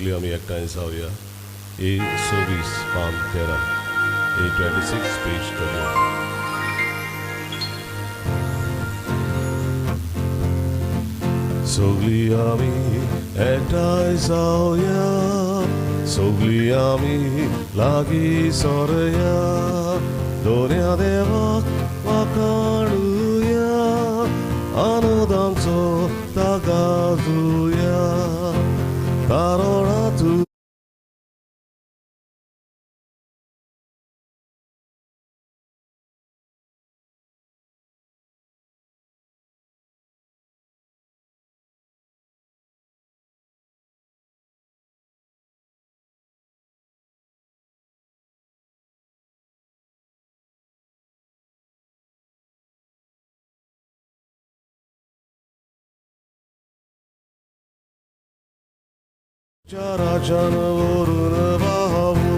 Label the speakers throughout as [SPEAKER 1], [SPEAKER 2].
[SPEAKER 1] सगळीं आमी एकठांय जावया. ए 26 पान 13, A 26 page 13. सगळीं आमी एकठांय जावया, सगळीं आमी लागीं सरया, दोन्या देवाक वाखाणुया, आनंदांचो तागाजुया, तारोळातू. राजान वरून वाहू.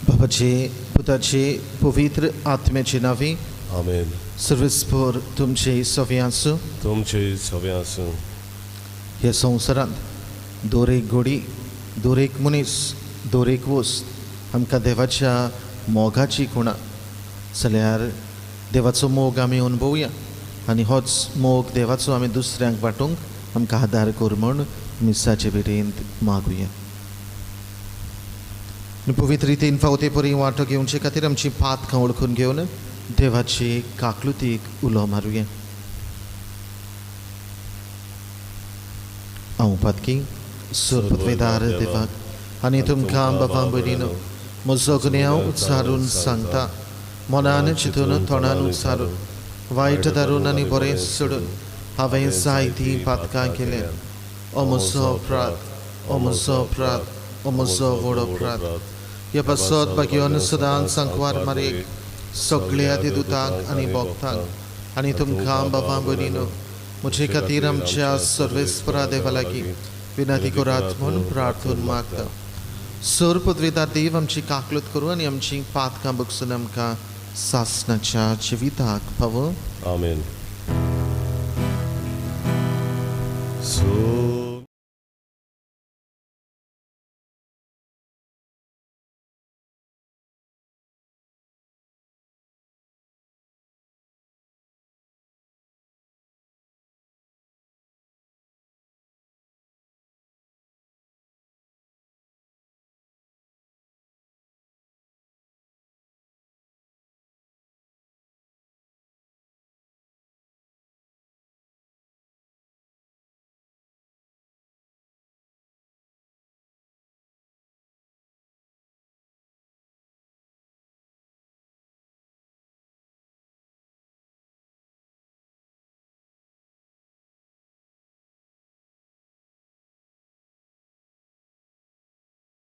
[SPEAKER 2] बाबाचे, पुताचे, पवित्र आत्म्याचे नावे.
[SPEAKER 1] आमेन.
[SPEAKER 2] सर्वेस्पर तुमचे सवे आसूं.
[SPEAKER 1] तुमचे सवे आसूं.
[SPEAKER 2] ह्या संवसारांत दर एक घोडी, दर एक मनीस, दर एक वस्त आमकां देवाच्या मोगाची खुणा जाल्यार देवाचो मोग आमी अणभवया आनी होच मोग देवाचो आमी दुसऱ्यांक वांटूंक आमकां आदार कर म्हूण मिसाचे भेटेंत मागुया. आनी पवित्र रितीन फावते परी वांटो घेवचे खातीर आमची पातकां वळखून घेवन देवाचे काकलुतीक उलो मारुया. हांव पातकी सरपत्वेदार देवाक आनी तुमकां बाबा भयणीनो म्हजो गुन्यांव उच्चारून सांगता. मनान चिंतून, तोंडान उच्चारून, वायट धारून आनी बरें सोडून हांवें जायतीं पातकां केल्या. ओ म्हजो अपराध, ओ म्हजो अपराध, ओ म्हजो व्हड अपराध. ह्या पासत भाग्योन सदांच सांकवार मारेक, सगळ्या देदुतांक आनी भक्तांक आनी तुमकां बाबा भयणीनो म्हजे खातीर आमच्या सर्वेस्परा देवा लागीं विनंती करात म्हूण प्रार्थून मागता. सर पदवेदार देव आमची काकलूत करूं आनी आमची पातकां बगसून आमकां सासणाच्या जिविताक पावो.
[SPEAKER 1] आमेन. So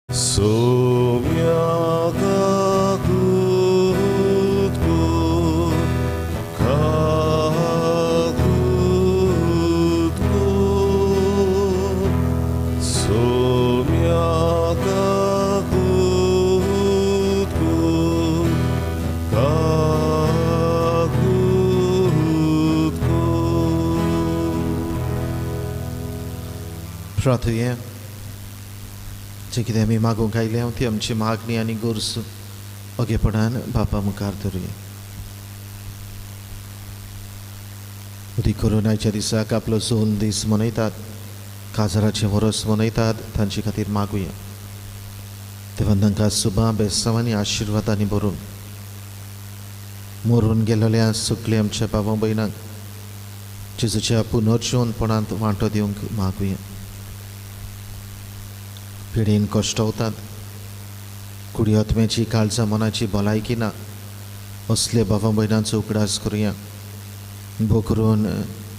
[SPEAKER 1] Somia kakutku, kakutku. Somia kakutku, kakutku.
[SPEAKER 2] प्रार्थुया. जें कितें आमी मागूंक आयल्या ती आमची मागणी आनी गरज ओगेपणान बापा मुखार धरुया. उदीक करून आयच्या दिसाक आपलो जोन दीस मनयतात, काजाराचें वरस मनयतात, तांचे खातीर मागुया. देवान तांकां सुबा बेसांव आनी आशिर्वादांनी भरून मरून गेलेल्या सगल्या आमच्या भावा भयणांक जेजूच्या पुनर्जिवनपणांत वांटो दिवंक मागुया. पिडेन कश्टवतात, कुडी आत्म्याची काळजा मनाची भलायकी ना असले भावा भयणांचो उगडास करुया. भो करून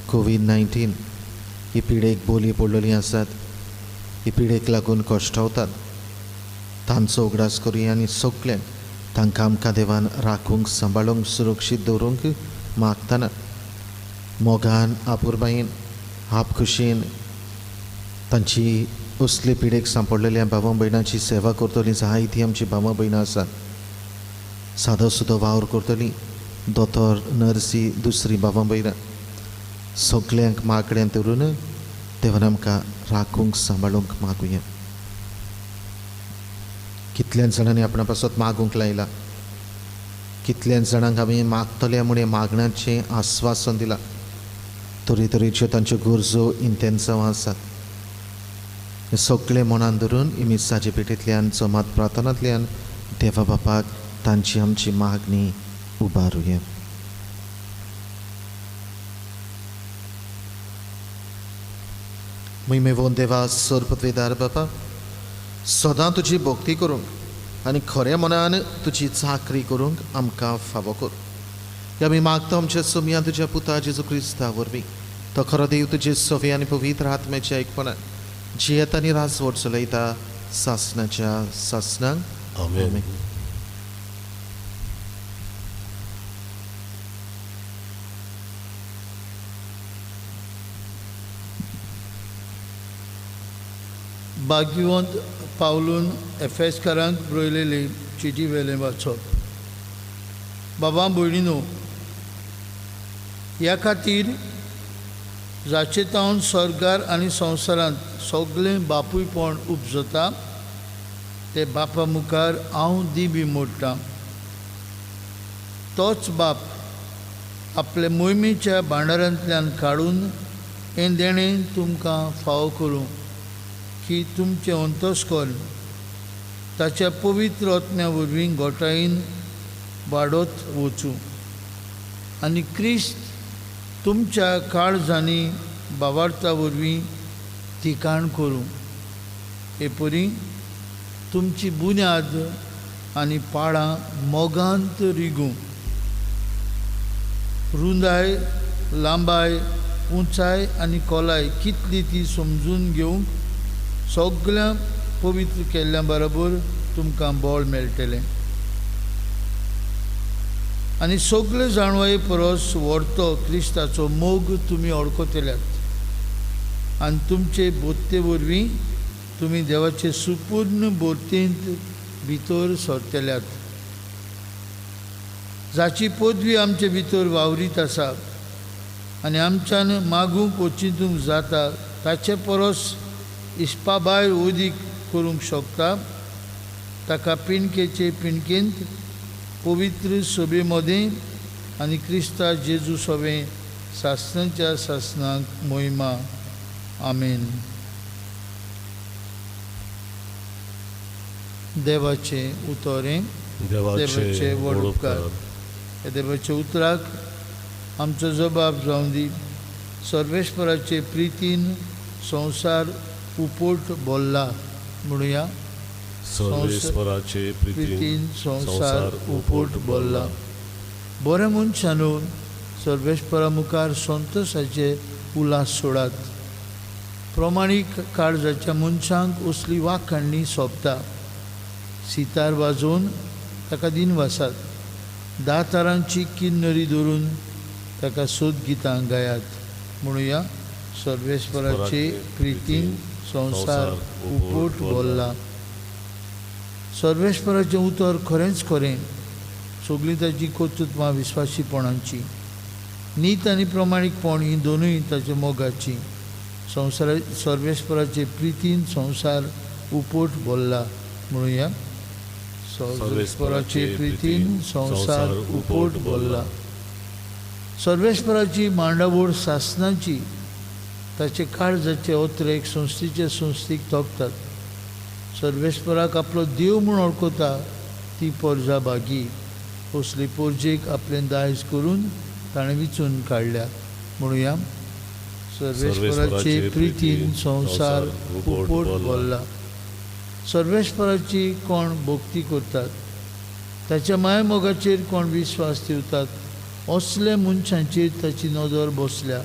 [SPEAKER 2] कोवीड-19 ही पिडेक बोली पडलेली आसात, ही पिडेक लागून कश्टवतात, तांचो उगडास करुया आनी सगळ्यांक तांकां आमकां देवान राखूंक, सांबाळूंक, सुरक्षीत दवरूंक मागतना मोगान, आपुरबायेन, आपखुशयेन तांची असले पिडेक सांपडलेल्या भावा भयणांची सेवा करतली जायती आमची भावा भयणां आसात. सादो सुदो वावर करतली दोतोर, नर्सी, दुसरी भावा भयणां सगल्यांक मागण्यांत धरून देवान आमकां राखूंक सांबाळूंक मागुया. कितल्या जाणांनी आपणा पासत मागूंक लायला, कितल्या जाणांक आमी मागतले म्हूण मागण्याचें आस्वासन दिलां, तरेतरेच्यो तांच्यो गरजो इंतेन्सांव आसात. हें सगळें मनान धरून मिसाचे पेटींतल्यान जमात प्रार्थनांतल्यान देवा बापाक तांची आमची मागणी उबारुया. महिमेवोन देवा सर्वपदवीदार बापा, सदां तुजी भक्ती करूंक आनी खऱ्या मनान तुजी चाकरी करूंक आमकां फावो कर. ह्या आमी मागता आमच्या सोमया तुज्या पुता जेजू क्रिस्ता वरवीं. तो खरो देव तुजे सवे आनी पवित्र आत्म्याच्या एकपणान जियेता आनी राजवट चलयता सासणाच्या सासणाक.
[SPEAKER 1] आमेन.
[SPEAKER 3] भाग्यवंत पावलून एफेसकारांक बरयलेली चिटी वेलें वाचप. बाबा भयणीनो, ह्या खातीर जाचे तावन स्वर्गार आनी संवसारांत सगळें बापूयपण उपजता ते बापा मुखार हांव दिबी मोडटा. तोच बाप आपले मोहिमेच्या भांडारांतल्यान काडून हें देणें तुमकां फावो करूं की तुमचें अंतस्कर्ण ताच्या पवित्र आत्म्या वरवीं घोटायेन वाडत वचूं आनी क्रिस्त तुमच्या काळजांनी बावार्ता वरवीं ठिकाण करूं. हे परी तुमची बुन्याद आनी पाळां मोगांत रिगूं. रुंदाय, लांबाय, उंचाय आनी खोलाय कितली ती समजून घेवंक सगळ्या पवित्र केल्ल्या बरोबर तुमकां बळ मेळटलें आनी सगळे जाणवाये परस व्हरतो क्रिस्ताचो मोग तुमी वळखतल्यात आनी तुमचे बोत्ते वरवीं तुमी देवाचे सुपूर्ण बोरतेंत भितर सरतल्यात. जाची पदवी आमचे भितर वावरीत आसा आनी आमच्यान मागूंक वो चिंतूंक जाता ताचे परस इस्पा भायर उदीक करूंक शकता ताका पिणकेचे पिणकेंत पवित्र सभे मदें आनी क्रिस्ता जेजू सभे सासणाच्या सासणाक मोहिमा. आमेन. देवाचें उतरें
[SPEAKER 1] देवाचे
[SPEAKER 3] व्हड
[SPEAKER 1] उपकार.
[SPEAKER 3] ह्या देवाच्या उतराक आमचो जबाब जावं दी. सर्वेश्वराचे प्रितीन संवसार उपोट बोल्ला म्हणुया.
[SPEAKER 1] सर्वेश्वराचे
[SPEAKER 3] प्रितीन संवसार उपोट बोल्ला. बरें मनशानू, सर्वेश्वरा मुखार संतोशाचे उल्हास सोडात. प्रमाणीक काळजाच्या मनशांक असली वाखाणणी सोंपता. सितार वाजोवन ताका दिनवासात. 10 तारांची किन्नरी धरून ताका सोद गितां गायात म्हणुया. सर्वेश्वराचे प्रितीन संवसार उपोट बोल्ला. सर्वेश्वराचें उतर खरेंच खरें, सगळीं ताची कर्तृत्वां विस्वासीपणांची. नीत आनी प्रमाणीकपण ही दोनूय ताच्या मोगाची. संवसारा सर्वेश्वराचे प्रितीन संवसार उपोट बोल्ला म्हणुया. सर्वेश्वराचे प्रितीन संवसार उपोट बोल्ला. सर्वेश्वराची मांडावळ सासणाची, ताचे काळजाचे ओतरेक संस्थेचे संस्थेक तोपतात. सर्वेश्वराक आपलो देव म्हूण वळखता ती पोरजा बागी. असली पोरजेक आपलें दायज करून ताणें विचून काडल्या म्हणुया. सर्वेश्वराचे प्रितीन संवसार उपोट बोल्ला. सर्वेश्वराची कोण भक्ती करतात, ताच्या मायमोगाचेर कोण विस्वास दिवतात, असले मनशांचेर ताची नदर बसल्या.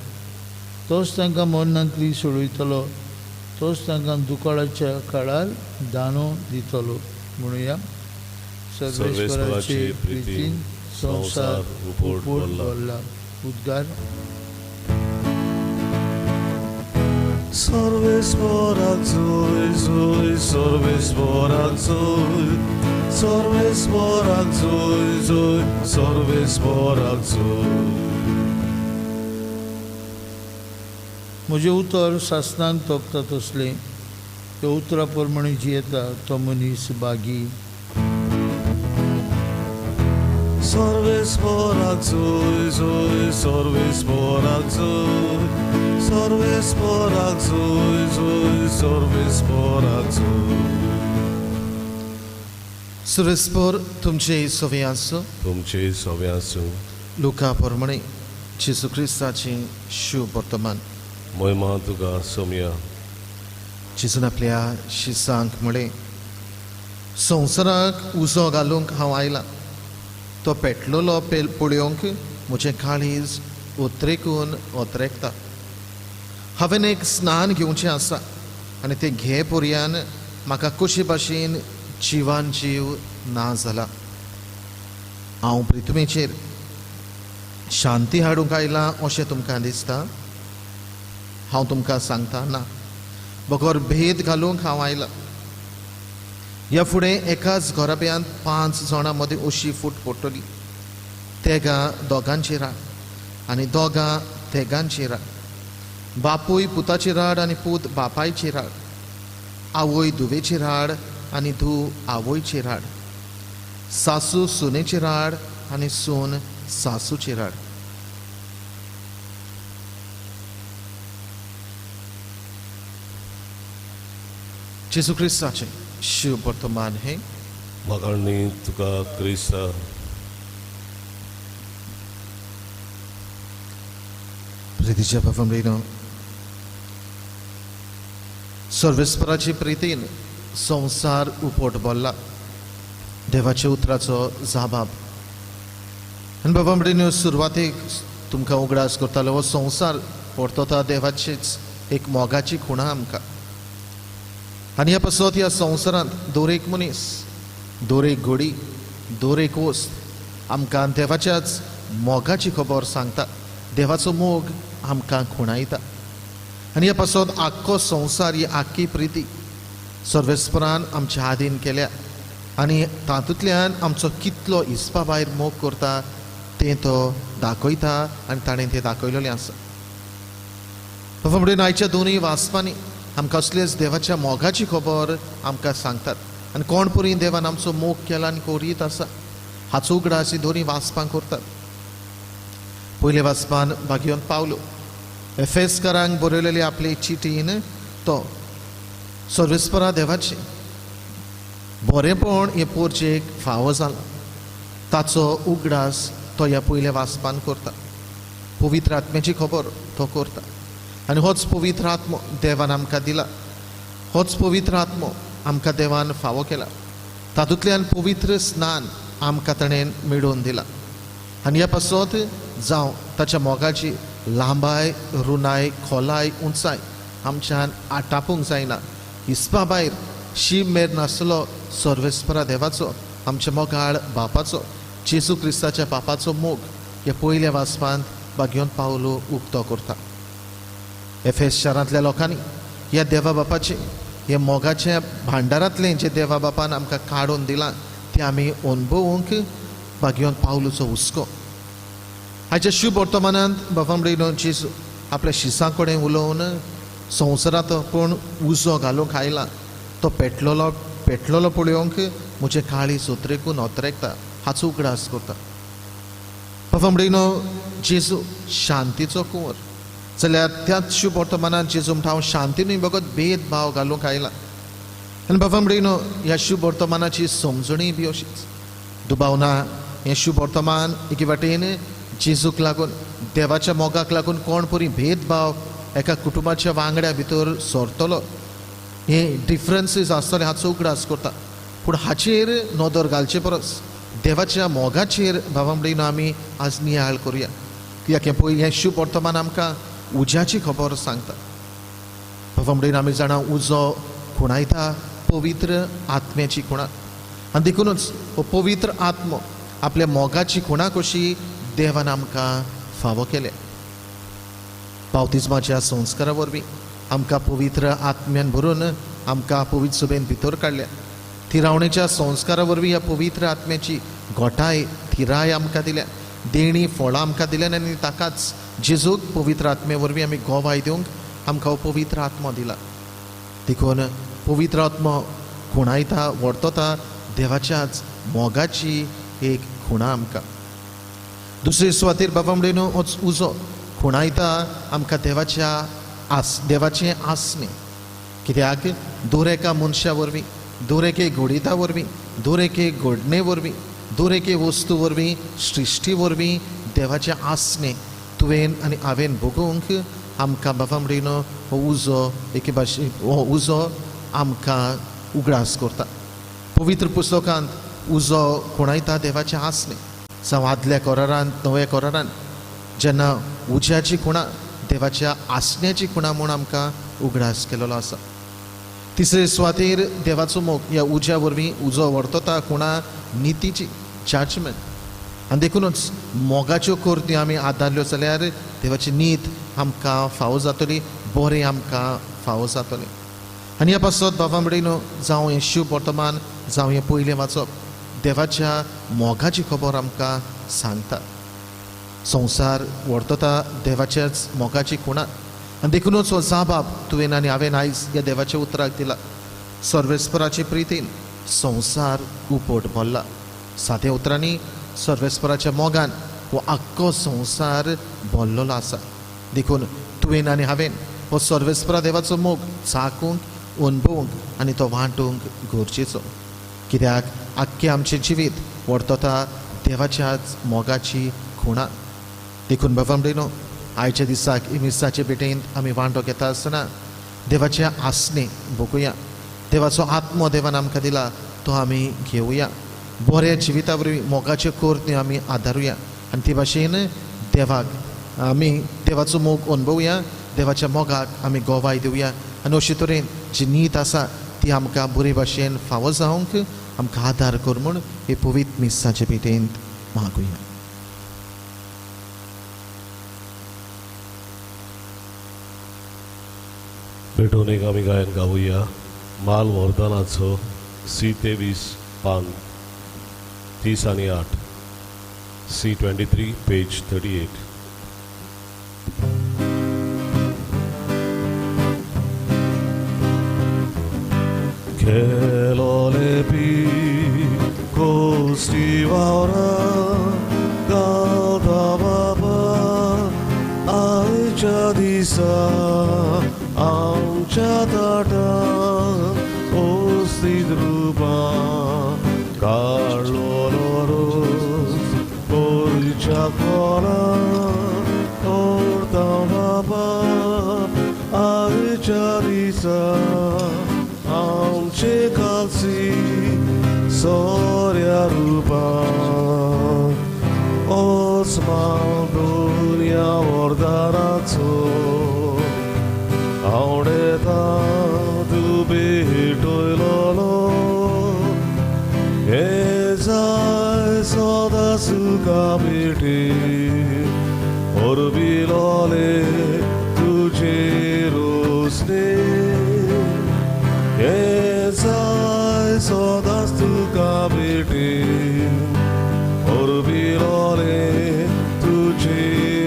[SPEAKER 3] तोच तांकां मरणांतली सोडयतलो, तोच तांकां दुकाळाच्या काळार दानो दितलो म्हणुया. सर्वेश्वराचे प्रितीन संवसार उपोट बोल्ला. उद्गार.
[SPEAKER 1] सर्वेश्वराक जोय जोय, सर्वेश्वराक जोय, सर्वेश्वराक जोय जोय, सर्वेश्वराक जोय.
[SPEAKER 3] म्हजें उतर सासणाक तोपता तसलें त्या उतरा प्रमाणे जियेता तो मनीस बागी.
[SPEAKER 1] सर्वेस्पराक जोय जोय, सर्वेस्पराक जोय, सर्वेस्पराक जोय जोय, सर्वेस्पराक जोय.
[SPEAKER 2] सर्वेस्पर तुमचे सवे आसूं.
[SPEAKER 1] तुमचे सवे आसूं.
[SPEAKER 2] लुका प्रमाणे जेजू क्रिस्ताची शुभ वर्तमान.
[SPEAKER 1] महिमा तुका सोमया.
[SPEAKER 2] जेजून आपल्या शिसांक म्हळें, संवसाराक उजो घालूंक हांव आयलां, तो पेटलेलो पळोवंक म्हजें काळीज उतरेकून ओतरेकता. हांवें एक स्नान घेवचें आसा आनी तें घे पर्यान म्हाका कशे भाशेन जिवान जीव ना जाला. हांव पृथ्वीचेर शांती हाडूंक आयलां अशें तुमकां दिसता? हांव तुमकां सांगता ना, बगर भेद घालूंक हांव आयलां. ह्या फुडें एकाच घराब्यांत 5 जाणां मदीं अशी फूट पडटली, तेगां दोगांची राड आनी दोगां तेगांची राड, बापूय पुताची राड आनी पूत बापायची राड, आवय धुवेची राड आनी धूव आवयची राड, सासू सुनेची राड आनी सून सासूची राड. जेजू क्रिस्ताचें शिव वर्तमान हें.
[SPEAKER 1] मागणी तुका क्रिस्ता.
[SPEAKER 2] प्रितीच्या बाबा, सर्वेस्पराची प्रितीन संवसार उपट भरला देवाच्या उतराचो जाबाब. आनी बाबा म्हणून सुरवातेक तुमकां उगडास करतालो, हो संवसार परतता देवाचीच एक मोगाची खुणा आमकां. आनी ह्या पासत ह्या संवसारांत दर एक मनीस, दर एक घडी, दर एक वस्त आमकां देवाच्याच मोगाची खबर सांगता. देवाचो मोग आमकां खुणायता. आनी ह्या पासत आख्खो संवसार, ही आख्खी प्रिती सर्वेस्परान आमच्या आदीन केल्या आनी तातूंतल्यान आमचो कितलो हिसपा भायर मोग करता तें तो दाखयता आनी ताणें तें दाखयलेलें आसा. बाबा म्हणून आयच्या दोनूय वाचपांनी आमकां असलेच देवाच्या मोगाची खबर आमकां सांगतात आनी कोण पुरी देवान आमचो मोग केला आनी करीत आसा हाचो उगडास ही दोनूय वाचपां करतात. पयले वाचपान भाग्योन पावलो एफेसकारांक बरयलेली आपले चिटीन तो सर्वेस्परा देवाचें बरेंपण हे पोरचेक फावो जालां ताचो उगडास तो ह्या पयल्या वाचपान करता. पवित्र आत्म्याची खबर तो करता आनी होच पवित्र आत्मो देवान आमकां दिला, होच पवित्र आत्मो आमकां देवान फावो केला, तातूंतल्यान पवित्र स्नान आमकां ताणें मेळोवन दिला. आनी ह्या पासत जावं ताच्या मोगाची लांबाय, रुनाय, खोलाय, उंचाय आमच्यान आटापूंक जायना. हिसपा भायर शीम मेर नासलो सर्वेस्परा देवाचो, आमच्या मोगाळ बापाचो, जेजू क्रिस्ताच्या बापाचो मोग ह्या पयल्या वाचपांत बागयोन पावलो उक्तो करता. एफेस शारांतल्या लोकांनी ह्या देवा बापाचें, ह्या मोगाच्या भांडारांतलें जें देवा बापान आमकां काडून दिलां तें आमी अणभवूंक बागयोन पावलूचो हुस्को. आयच्या शुभ वर्तमानांत बाबा म्हणलो जेजू आपल्या शिसां कडेन उलोवन संवसारांत कोण उजो घालूंक आयला तो पेटलेलो पेटलेलो पळोवंक म्हजें काळीज उतरेकून ओतरेकता हाचो उगडास करता. बाबा म्हणलो जेजू शांतीचो कुंवर जाल्यार त्याच शुभ वर्तमानांत जेजू म्हणटा हांव शांती न्हय बगत भेदभाव घालूंक आयला. आनी बाबा म्हणलो ह्या शुभ वर्तमानाची समजणी बी अशीच दुबाव ना. हें शुभ वर्तमान एके वाटेन जेजूक लागून, देवाच्या मोगाक लागून कोण परी भेदभाव एका कुटुंबाच्या वांगड्या भितर सरतलो, हे डिफरन्सीस आसतले हाचो उगडास करता. पूण हाचेर नदर घालचे परस देवाच्या मोगाचेर बाबा म्हणून आमी आज नियाळ करुया. कित्याक हें पळय हें शुभ वर्तमान आमकां उज्याची खबर सांगता. बाबा म्हणून आमी जाणा उजो खुणायता पवित्र आत्म्याची खुणा आनी देखूनच हो पवित्र आत्मो आपल्या मोगाची खुणा कशी देवान आमकां फावो केल्या. बावतिज्माच्या संस्कारा वरवीं आमकां पवित्र आत्म्यान भरून आमकां पवित्र सभेन भितर काडल्या. थिरावणेच्या संस्कारा वरवीं ह्या पवित्र आत्म्याची घोटाय, थिराय आमकां दिल्या, देणी फळां आमकां दिल्यान आनी ताकाच जेजूक पवित्र आत्म्या वरवीं आमी गोवाय दिवंक आमकां हो पवित्र आत्मो दिला. देखून पवित्र आत्मो खुणायता, वर्तता देवाच्याच मोगाची एक खुणा आमकां. दुसरे सुवातेर बाबा म्हणून होच उजो खुणायता आमकां देवाच्या आस देवाचें आसणें. कित्याक दर एका मनशा वरवीं, दर एके घडिता वरवीं, दर एके घडणे वरवीं, दर एके वस्तू वरवीं, सृश्टी वरवीं देवाचें आसणें तुवें आनी हांवें भोगूंक आमकां बाबा म्हणिनो हो उजो एके भाशेन हो उजो आमकां उगडास करता. पवित्र पुस्तकांत उजो खुणायता देवाचें आसणें. जावं आदल्या करारांत, नव्या करारांत जेन्ना उज्याची खुणा देवाच्या आसण्याची खुणा म्हूण आमकां उगडास केलेलो आसा. तिसरे सुवातेर देवाचो मोग ह्या उज्या वरवीं उजो वर्तता खुणा नितीची, जजमेंट. आनी देखुनूच मोगाच्यो करत्यो आमी आदारल्यो जाल्यार देवाची नीत आमकां फावो जातली, बरें आमकां फावो जातलें. आनी ह्या पासत बाबा म्हणिनो जावं हें शिव वर्तमान, जावं हें पयलें वाचप देवाच्या मोगाची खबर आमकां सांगता. संवसार वर्तता देवाच्याच मोगाची खुणा. आनी देखुनूच हो जाबाब तुवें आनी हांवें आयज ह्या देवाच्या उतराक दिला. सर्वेस्पराचे प्रितीन संवसार उपट भरला. साद्या उतरांनी सर्वेस्पराच्या मोगान हो आख्खो संवसार भरलेलो आसा. देखून तुवें आनी हांवें हो सर्वेस्परा देवाचो मोग चाकूंक, अणभवूंक आनी तो वांटूंक गरजेचो. कित्याक आख्खें आमचें जिवीत वर्तता देवाच्याच मोगाची खुणा. देखून बाबा म्हणिनो आयच्या दिसाक मिसाचे भेटेंत आमी वांटो घेता आसतना देवाचें आसणें भोगुया. देवाचो आत्मो देवान आमकां दिला तो आमी घेवया. बऱ्या जिविता वरवीं मोगाच्यो करत्यो आमी आदारुया आनी ते भाशेन देवाक आमी देवाचो मोग अणभवया, देवाच्या मोगाक आमी गोवाय दिवया आनी अशे तरेन जी नीत आसा ती आमकां बरे भाशेन फावो जावंक आमकां आदार कर म्हूण हे पवित्र मिसाचे भेटेंत मागुया.
[SPEAKER 1] भेटून एक आमी गायन गावया माल वरदानाचो सी 23 पान 30 आनी 8, सी 23 पेज 38. खेलोले पी कोस्टी वावरा गावता बाबा आयच्या दिसा आमच्या ताटात ओस्तीत रुपा काडलो रोज कोरच्या कोला ओरता बाबा आयच्या दिसा आमचे कालसी सोऱ्या रुपा ओस्माल दुनिया वरदानाचो आवडेता तूं भेटयलोलो हे जाय सदां सुखा भेटी ओरबिलोले तुजे रोसने हे जाय सदांच तुका भेटी ओरबिलोले तुजे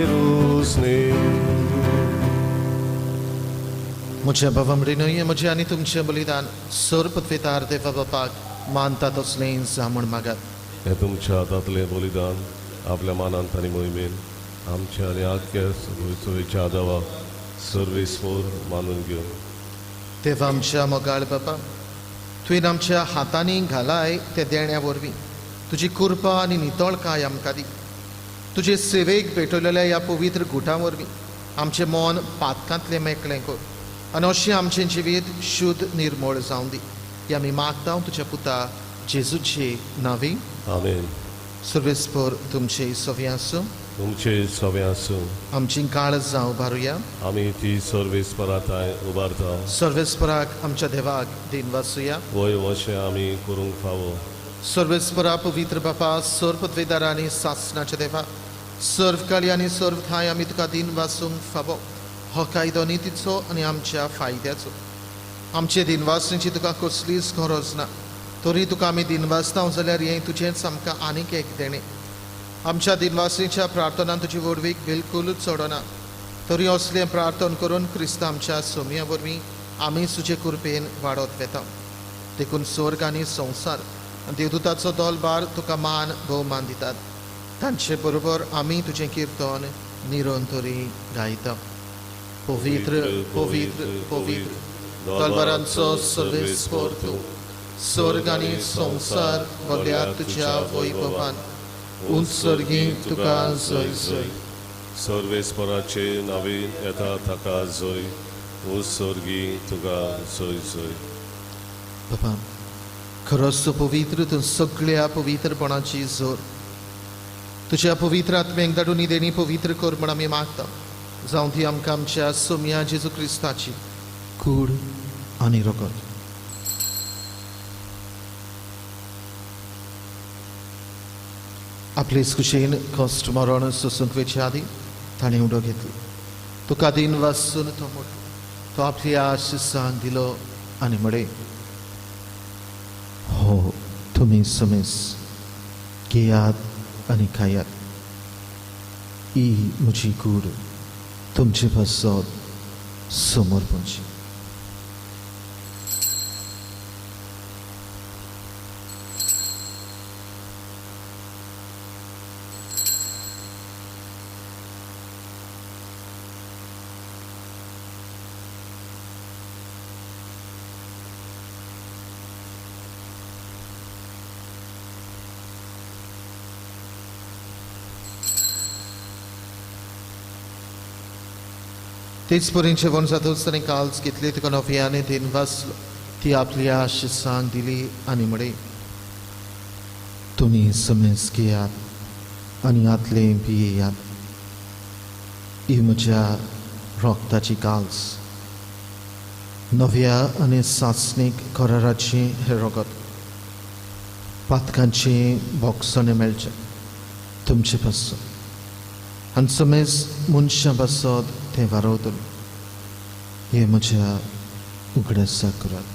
[SPEAKER 1] रोसने.
[SPEAKER 2] म्हज्या बाबा म्हणिनूय म्हजें आनी तुमचें बलिदान सर्वपत्वेतार देवा बापाक मानता तसलें जावं मागात.
[SPEAKER 1] हें तुमच्या हातांतलें बलिदान आपल्या मानांत आनी मोहिमेन आमच्या आनी आख्या सोयच्या आदावाक सर्वेस्पोर मानून घेवन.
[SPEAKER 2] देवा आमच्या मोगाळ बाबा, तुवें आमच्या हातांनी घालाय त्या देण्या वरवीं तुजी कृपा आनी नितळकाय आमकां दी. तुजे सेवेक भेटवलेल्या ह्या पवित्र गुटां वरवीं आमचें मन पातकांतलें मेकळें कर आनी अशें आमचें जिवीत शुद्ध निर्मळ जावं दी. ही आमी मागता तुज्या पुता जेजूचे नांवी.
[SPEAKER 1] आमेन.
[SPEAKER 2] सर्वेस्पोर तुमचे सवी आसूं.
[SPEAKER 1] तुमचे सवे आसूं.
[SPEAKER 2] आमची काळजां जावं उबारुया.
[SPEAKER 1] आमी ती सर्वेस्पराताय उबारता.
[SPEAKER 2] सर्वेस्पराक आमच्या देवाक दिन वासुया.
[SPEAKER 1] वय वशें आमी करूंक फावो.
[SPEAKER 2] सर्वेस्परा पवित्र बापा, सर्व आनी सासनाच्या देवा, सर्व काळी आनी सर्व ठांय आमी तुका दिन वासूंक फावो. हो कायदो नितीचो आनी आमच्या फायद्याचो. आमचे दिनवासणेची तुका कसलीच गरज ना, तरी तुका आमी दिनवासता जाल्यार हें तुजेंच आमकां आनीक एक देणें. आमच्या दिनवासणेच्या प्रार्थनान तुजी व्हडवीक बिलकूलच चडना, तरी असलें प्रार्थन करून क्रिस्त आमच्या सोमया वरवीं आमी तुजे कृपेन वाडत वेता. देखून स्वर्ग आनी संवसार देवदूताचो दलबार तुका मान भोवमान दितात. तांचे बरोबर आमी तुजें किर्तन निरंतरी गायता. पवित्र पवित्र पवित्र दलबारांचो सर्वेस्पर तूं, स्वर्ग आनी संवसार भरल्या तुज्या वैभवान. उंच सर्गी तुका जय जय.
[SPEAKER 1] सर्वेस्पराचे नवीन येता ताका जय, उंच सर्गी तुका जय जय.
[SPEAKER 2] बाबा खरोच तूं पवित्र, तूं सगळ्या पवित्रपणाची जोर. तुज्या पवित्र आत्म्याक धाडून देणी पवित्र कर म्हण आमी मागता. जावं ती आमकां आमच्या सोमया जेजू क्रिस्ताची कूड आनी रगत. आपले कुशेन कश्ट मरण सोसूंक वेचे आदी ताणें उडो घेतली. तुका दिन वासून तो मोडलो, तो आपली आशिसांक दिलो आनी म्हळें, हो तुमी समेस घेयात आनी खायात, ही म्हजी कूड तुमचे पासत समर्पणची. तेच परीन जेवण जातच ताणें काल्स घेतली, तुका नव्याने दिन वाचलो, ती आपली आशिसांक दिली आनी म्हळें, तुमी समेस घेयात आनी आतलें पियेयात, ही म्हज्या रोगताची काल्स, नव्या आनी सासणीक कराराचें हें रगत, पातकांचें बोगसणें मेळचें तुमचे पासून आनी समेज मनशां पासत तें वारवतलें. हें म्हज्या उगडासाक करात.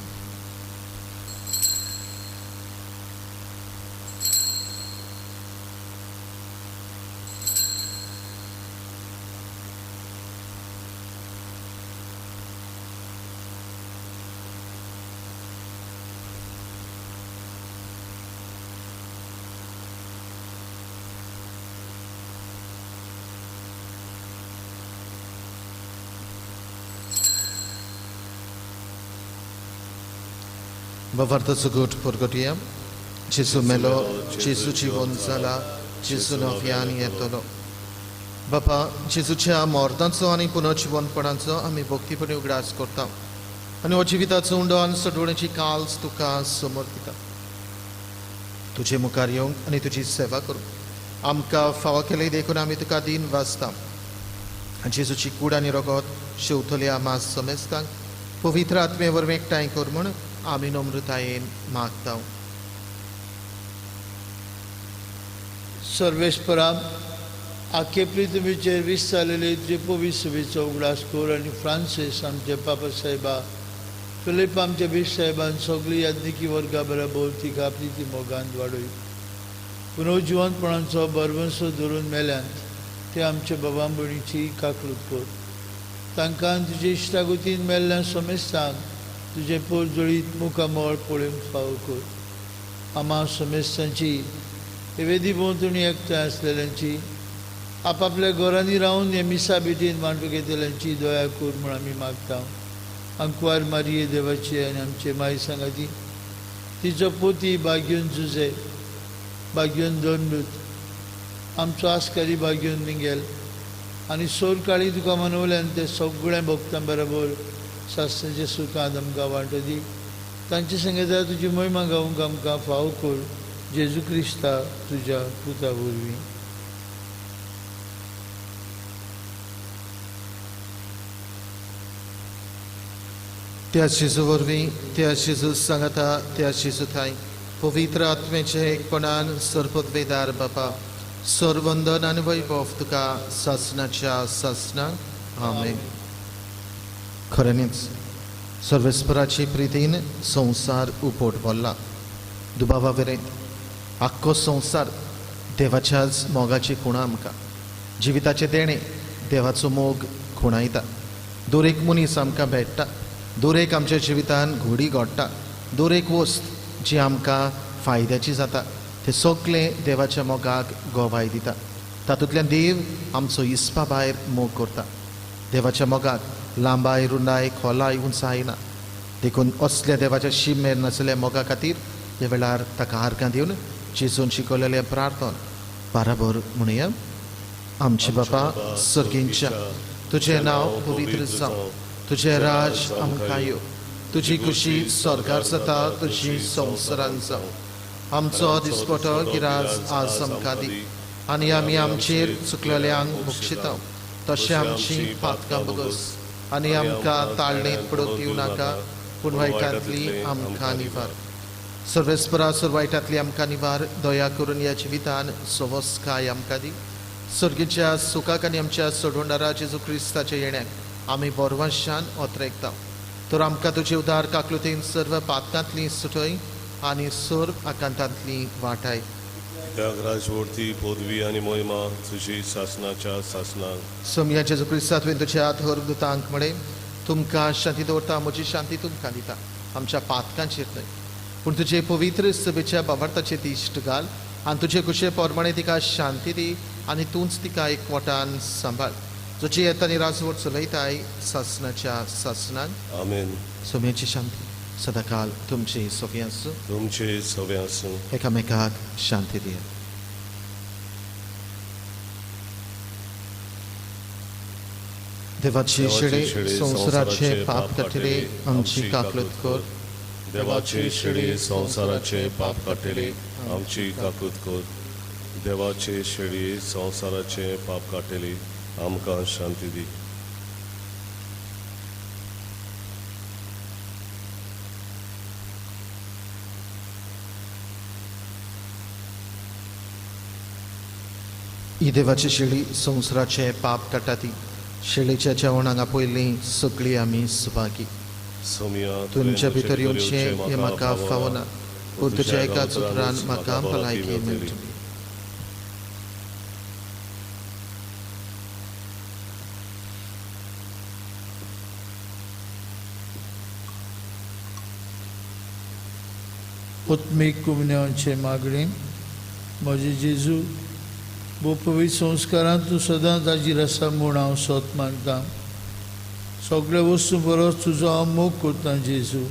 [SPEAKER 2] भावार्थाचो गोट परगटया. जेजू मेलो, जेजू जिवन जाला, जेजू नव्यान येतलो. बापा, जेजूच्या मरणाचो आनी पुनर्जिवनपणाचो आमी भक्तीपणी उगडास करता आनी हो जिविताचो उंडो आनी सडवणेची काल्स तुका समर्पिता. तुजे मुखार येवंक आनी तुजी सेवा करूंक आमकां फावो केली देखून आमी तुका दिन वाचता. जेजूची कूड आनी रगत शेवतल्या मास समेस्तांक पवित्र आत्मे वरवीं एकठांय कर म्हूण आमी नम्रतायेन मागता.
[SPEAKER 3] सर्वेस्परा, आखे पृथ्वीचेर विस्तारलेले तुजे पवित्र सभेचो उगडास कर आनी फ्रांसीस आमचे पापा साहेबा, फिलीप आमचे बीश साहेबान सगळी याज्ञिकी वर्गा बराबर तिका प्रिती मोगान वाडय. पुनर्जिवनपणाचो बरवंसो धरून मेल्यान ते आमच्या बाबा भयणीची काकळूत कर. तांकां तुजे इश्टागतीन मेल्ल्या समेस्तांक तुजें पोरजोळीत मुखामळ पळोवंक फावो कर. आमा समेस्तांची वेदी भोंवतणी एकठांय आसलेल्यांची, आपापल्या घरांनी रावन हे मिसा भेटीन मांडूंक घेतल्यांची दया कर म्हूण आमी मागता. अंकवार मारिये देवाची आनी आमचे माई सांगाती, तिचो पोती बाग्योन जुजे, बाग्योन दोनदूत, आमचो आस्कारी बाग्योन मिंगेल आनी सोर काळी तुका मनवल्यान ते सगळें भक्तां बरोबर शास्त्राचे सुखांत आमकां वांटो दी. तांचे संगीता तुजी महिमा गावंक आमकां फावो कर. जेजू क्रिस्ता तुज्या पुता वरवीं.
[SPEAKER 2] त्या जेजू वरवीं, त्या जेजू सांगता, त्या जेजू थांय पवित्र आत्म्याचे एकपणान सर्पद्वेदार बापा, सर्वंदन आनी वैभव तुका सासनाच्या सासनाक. आमेन. खऱ्यांनीच सर्वेस्पराची प्रितीन संवसार उपोट भरला. दुबावा वेरेंत आख्खो संवसार देवाच्याच मोगाची खुणा आमकां जिविताचें देणें देवाचो मोग खुणायता. दर एक मनीस आमकां भेट्टा, दर एक आमच्या जिवितान घोडी घडटा, दर एक वस्त जी आमकां फायद्याची जाता ते सगळें देवाच्या मोगाक गवाय दिता. तातूंतल्यान देव आमचो हिसपा भायर मोग करता. देवाच्या मोगाक लांबाय, रुंदाय, खोलाय, उंचाय ना. देखून असल्या देवाच्या शीम मेर नासलेल्या मोगा खातीर ह्या वेळार ताका आर्गां दिवन जेजून शिकवलेलें प्रार्थन बाराबर म्हणुया. आमचे बापा सर्गींच्या, तुजें नांव पवित्र जावं, तुजें राज आमकां येवं, तुजी खुशी स्वर्गार जाता तुजी संवसारान जावं. आमचो दिसपटो गिराज आज आमकां दी आनी आमी आमचेर चुकलेल्यांक बक्षिता तशें आमची पातकां बगस आनी आमकां ताळणेंत पडूंक दिवं नाका, पूण वायटांतली आमकां निवार. सर्वेस्परा सर वायटांतली आमकां निवार, दया करून ह्या जिवितान सवस्काय आमकां दी. सर्गीच्या सुखाक आनी आमच्या सोडवणारा जेजू क्रिस्ताच्या येण्याक आमी बोरवाशान ओतरेकता. तर आमकां तुजे उदार काकलुतीन सर्व पातकांतली सुटय आनी सर्व आकांतांतली वाटाय.
[SPEAKER 1] त्यागराजवर्ती पदवी आनी मोहिमा तुजी सासनाच्या सासनाक.
[SPEAKER 2] सोमया जेजू क्रिस्ता तुवें तुज्या धर्मदूतांक म्हळें, तुमकां शांती दवरता, म्हजी शांती तुमकां दिता. आमच्या पातकांचेर न्हय, पूण तुजे पवित्र सभेच्या बाबार्थाचेर दिश्ट घाल आनी तुजे खुशे प्रमाणे तिका शांती दी आनी तूंच तिका एकवटान सांबाळ, तुजी येता आनी राजवट चलयताय सासनाच्या सासनान.
[SPEAKER 1] आमेन.
[SPEAKER 2] सोम्याची शांती सदाकाल तुमची सोफी आसूं.
[SPEAKER 1] तुमचे सवे आसूं.
[SPEAKER 2] एकामेकाक शांती दिया. देवाची शेळे संवसाराचे पाप काडटले, आमची काकलत कर.
[SPEAKER 1] देवाचे शेळी संवसाराचे पाप काडटले, आमची काकूत कर. देवाचे शेळी संवसाराचे पाप काडटले, आमकां शांती दी.
[SPEAKER 2] ही देवाची शेळी संवसाराचे पाप काडटा ती शेळीच्या जेवणाक आपयल्ली सगळी आमी सुभागी.
[SPEAKER 1] सोमया,
[SPEAKER 2] तुमच्या भितर येवचें हें म्हाका फावना, पूण तुज्या एकाच उतरान म्हाका भलायकी मेळटली.
[SPEAKER 3] आत्मीक कुमन्यांचे मागणें. म्हजे जेजू, भोव संस्कारांत तूं सदांच हाजीर आसा म्हूण हांव सोत मानता. सगळे वस्तू परस तुजो हांव मोग करतां जेजू,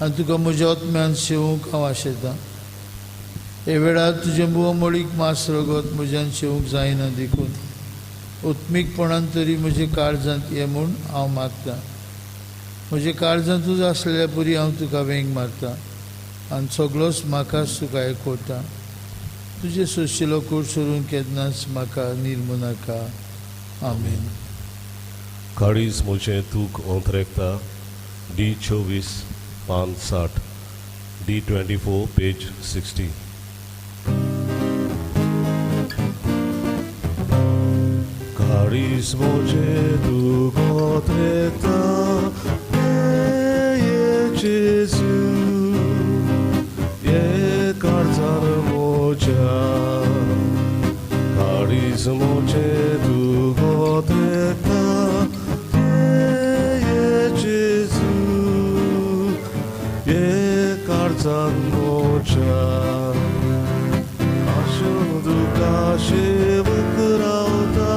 [SPEAKER 3] आनी तुका म्हज्या आत्म्यान शेवूंक हांव आशेतां. हे वेळार तुजें मोळीक मांस रगत म्हज्यान शेवूंक जायना, देखून आत्मीकपणान तरी म्हज्या काळजांत ये म्हूण हांव मागतां. म्हज्या काळजांतूच आसलेल्या परी हांव तुका वेंग मारता आनी सगळोच म्हाकाच तुका एकवटा. तुजें सोंशिलो कूड सोडून केन्नाच म्हाका निर्मू नाका. आमेन.
[SPEAKER 1] काळीज म्हजें तूक ओंतरेकता. डी 24 पान 60. डी 24 पेज 60. काळीज म्हजें तूक ओंतरेकता, ये जेजू, ये काळजार म्हज्या. काळीज म्हजें तूक ओंतरेकता, ये जेजू, ये काळजार म्हज्या. आशून तुका शेवक रावता,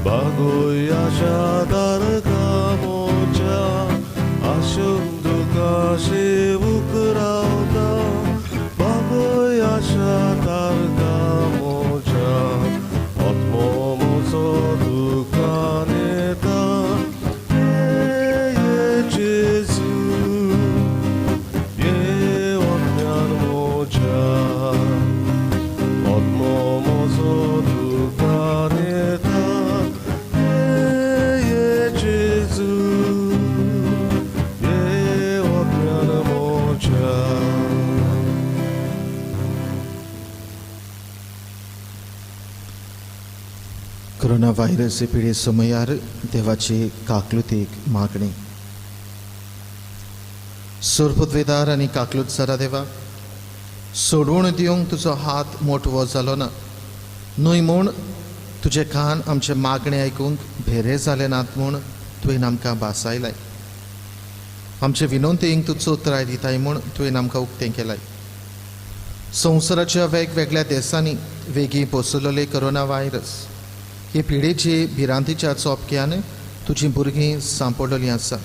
[SPEAKER 1] बागोय आशा दारका म्हज्या. आशून तुका शेवक रावता, बागोय आशा दारका म्हज्या. आत्मो म्हजो तुका नेता, ये जेजू, ये आत्म्यान म्हज्या. आत्मो म्हजो तुका नेता, ये जेजू, ये आत्म्यान म्हज्या.
[SPEAKER 2] कोरोना व्हायरस पिडे समयार देवाची काकलुतीक मागणी. सोरपदवेदार आनी काकलूत सरा देवा, सोडवण दिवंक तुजो हात मोटवो जालो ना न्हय म्हूण तुजे कान आमचे मागणे आयकूंक भेरे जाले नात म्हूण तुवें आमकां भासायलाय. आमचे विनंतींक तूं चोत्राय दिताय म्हूण तुवें आमकां उक्तें केलाय. संवसाराच्या वेगवेगळ्या देशांनी वेगीं पसरलेले कोरोना व्हायरस हे पिडेचे भिरांतीच्या चोपक्यान तुजीं भुरगीं सांपडलेलीं आसा.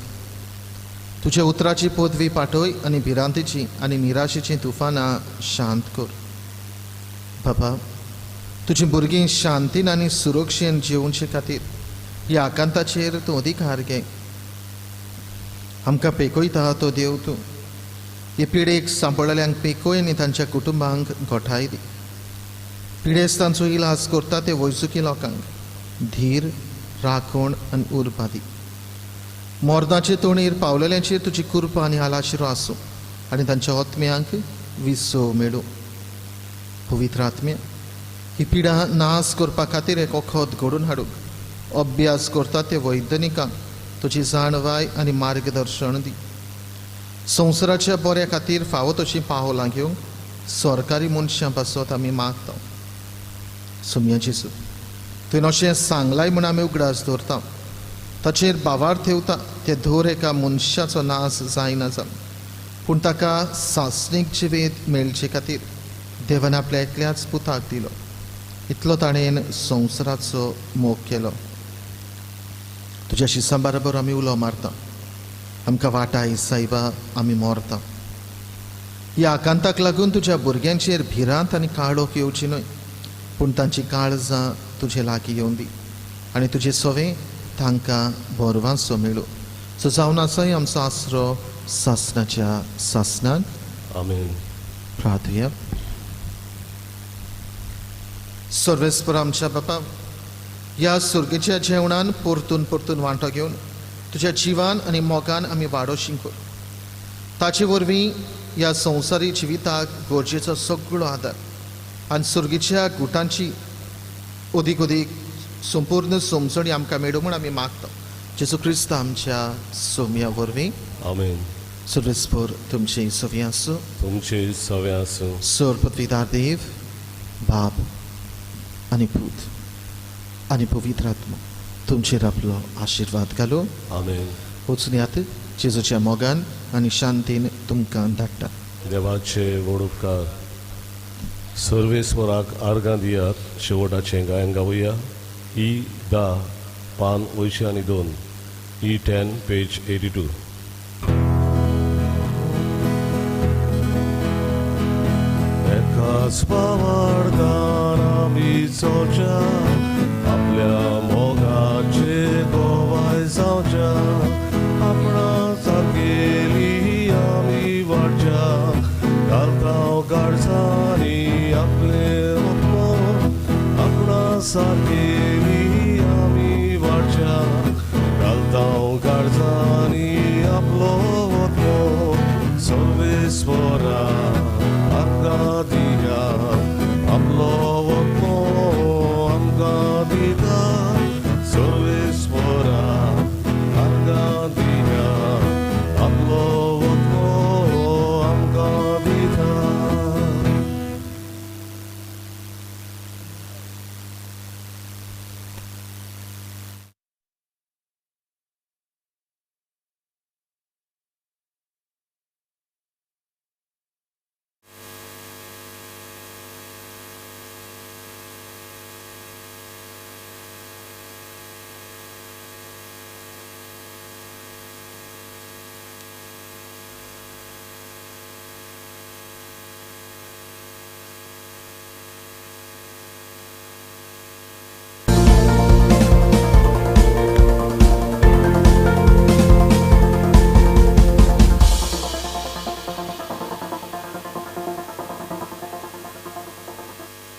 [SPEAKER 2] तुज्या उतराची पदवी पाठय आनी भिरांतीची आनी निराशेचीं तुफानां शांत कर. बाबा, तुजीं भुरगीं शांतीन आनी सुरक्षेन जिवचे खातीर ह्या आकांताचेर तूं अधिकार घे. आमकां पेकयता तो देव तूं. हे पिडेक सांपडलेल्यांक पेकय आनी तांच्या कुटुंबांक गोठाय दी. पिडेस्तांचो इलाज करता ते वैजकी लोकांक धीर, राखण आनी उर्बा दी. मोर्दाचे तोणीर पावलेल्यांचेर तुजी कृपा आनी आलाशिरो आसूं आनी तांच्या आत्म्यांक विसव मेळूं. पवित्र आत्म्या, ही पिडा नाश करपा खातीर एक वखद घडोवन हाडूंक अभ्यास करता ते वैज्ञानिकांक तुजी जाणवाय आनी मार्गदर्शन दी. संवसाराच्या बऱ्या खातीर फावो तशीं पावलां घेवंक सरकारी मनशां पासत आमी मागता. सोमया जेजू, तुवें अशें सांगलाय म्हूण आमी उगडास दवरता. ताचेर बावार ठेवता ते धर एका मनशाचो नाश जायना जावन, पूण ताका सासणीक जिवीत मेळचे खातीर देवान आपल्या एकल्याच पुताक दिलो. इतलो ताणें संवसाराचो मोग केलो. तुज्या शिसां बरोबर आमी उलो मारता. आमकां वाटाय सायबा, आमी मरता. ह्या आकांताक लागून तुज्या भुरग्यांचेर भिरांत आनी काळोख येवची न्हय, पूण तांची काळजां तुजे लागीं येवन दी आनी तुजे सवे तांकां बरवासो मेळूं. सो जावन आसाय आमचो आसरो सासनाच्या सासनाक.
[SPEAKER 1] आमेन.
[SPEAKER 2] प्रार्थुया. सर्वेस्पर आमच्या बापा, ह्या सुर्गेच्या जेवणान परतून परतून वांटो घेवन तुज्या जिवान आनी मोगान आमी वाडो शिंकोर. ताचे वरवीं ह्या संवसारी जिविताक गरजेचो सगळो आदार आनी सुर्गेच्या गुटांची अदीक अदीक संपूर्ण समजणी आमकां मेळूं म्हूण आमी मागता. जेजू क्रिस्त आमच्या सोम्या वरवीं.
[SPEAKER 1] आमेन.
[SPEAKER 2] सर्वेस्पर तुमचे सवी आसूं.
[SPEAKER 1] तुमचे सवे आसूं.
[SPEAKER 2] सर पृथ्वीदार देव बाप आनी पूत आनी पवित्र आत्मा तुमचेर आपलो आशिर्वाद घालूं.
[SPEAKER 1] आमेन.
[SPEAKER 2] वचून यात जेजूच्या मोगान आनी शांतीन तुमकां धाडटा.
[SPEAKER 1] देवाचे व्हड उपकार. सर्वेस्वराक आर्गां दियात. शेवटाचें गायन गावया. ई 10 पान 82, ई 10 पेज 82. एकाच पावार्दान आमी चलच्या, आपल्या मोगाचे गोवाय जावच्या, आपणा सारकेली आमी वाडच्या, घालता काळजांनी आपले ओतलो, आपणा सारकेली आमी वाडच्या, घालता काळजांनी आपलो ओतलो. सर्वेस्वरा आर्गां.